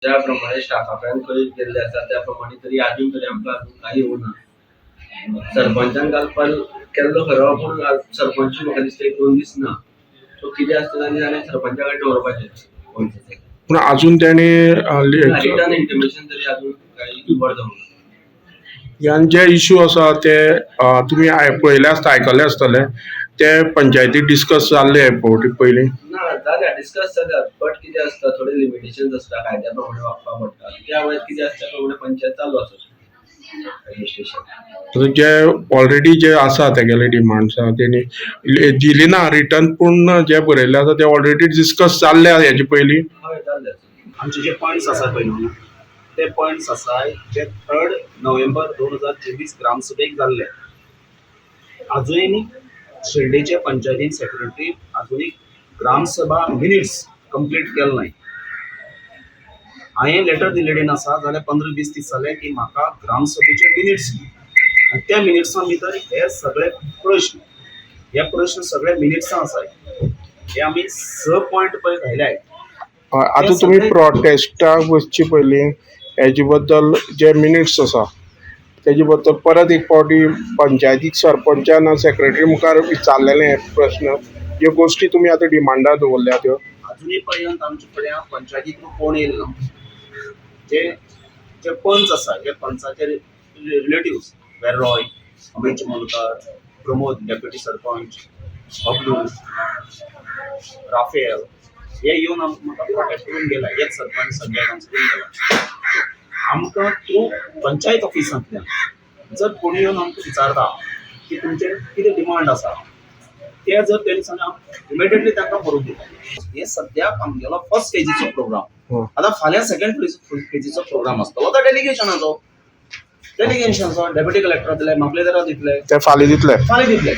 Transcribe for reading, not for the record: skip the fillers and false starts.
ज्या प्रमाणे स्टाफा कडेन कळीत केल्लें आसा, त्या प्रमाणे तरी अजून तरी आमकां अजून कांय येवना. सरपंचान काल काल केल्लो खरो, पूण सरपंच म्हाका दिसता एक 2 दीस ना. सो कितें आसता ताणें जाल्यार सरपंचा कडेन दवरपाचें. पूण अजून तेणी रिटर्न इंटिमेशन तरी अजून कांय खबर जावंक ना. आनी जे इशू आसा ते तुमी पळयले आसता, आयकले आसतले, ते पंचायतीक डिस्कस जाल्ले हे फावटी पयलीं? ना, जाल्या, डिस्कस जाल्या, बट कितें आसता, थोडे लिमिटेशन्स आसता, कायद्या प्रमाणे वागपाक पडटा. त्या वेळार कितें आसता, त्या प्रमाणे पंचायत चालू आसा एडमिनिस्ट्रेशन. आतां जे ऑलरेडी जे आसा तेगेले डिमांड्स आसा, तेणी दिली ना रिटर्न, पूण जे बरयल्ले आसा ते ऑलरेडी डिस्कस जाल्ले हेजे पयलीं? हय, जाल्ले आसा. आमचे जे पॉयंट्स आसा पळय न्हू, ते पॉयंट्स आसा जे 3 नोव्हेंबर 2024 ग्रामसभेक जाल्ले. आजुनूय शिर्डीचे पंचायतीन सेक्रेटरी आजुनूय ग्रामसभा मिनिट्स कंप्लीट केले नाय. हांवें लेटर दिलेडेन आसा, जाल्यार 15-20 दीस जाले की म्हाका ग्रामसभेचे मिनिट्स आनी त्या मिनिट्सां भितर हे सगळे प्रश्न, हे प्रश्न सगळे मिनिट्सां आसाय. हे आमी स पॉयंट पळय घायल्याय. हय, आतां तुमी प्रोटेस्टाक वचचे पयलीं हेजे बद्दल जे मिनिट्स आसा तेजे बद्दल परत एक फावटी पंचायतीक सरपंचान सेक्रेटरी मुखार विचारलेले हे प्रश्न, ह्यो गोश्टी तुमी आतां डिमांडा दवरल्या त्यो? अजूनही पर्यंत आमचे कडेन पंचायती थ्रू कोण येयलो ना. जे जे पंच आसा, जे पंचाचे रिलेटिव्स, वेर्रॉय, अमेय चिमोलकर, प्रमोद डेप्युटी सरपंच, बबलू, राफेल, हे येवन आमकां म्हाका प्रोटेक्ट करून गेला. हेच सरपंच संजय गांवस करून गेला. आमकां थ्रू पंचायत ऑफिसांतल्यान जर कोणी येवन आमकां विचारता की तुमचे कितें डिमांड आसा, ते जर तेणी सांगलें, इमिडिएटली तांकां बरोवन दिता. हे सद्याक आमगेलो फर्स्ट फेजीचो प्रोग्राम. आतां फाल्यां सेकंड फेजीचो प्रोग्राम आसतलो तो डेलिगेशनाचो. डेलिगेशनाचो डेप्युटी कलेक्टर दिले, मामलेदारा दितले. ते फाल्यां दितले? फाल्यां दितले.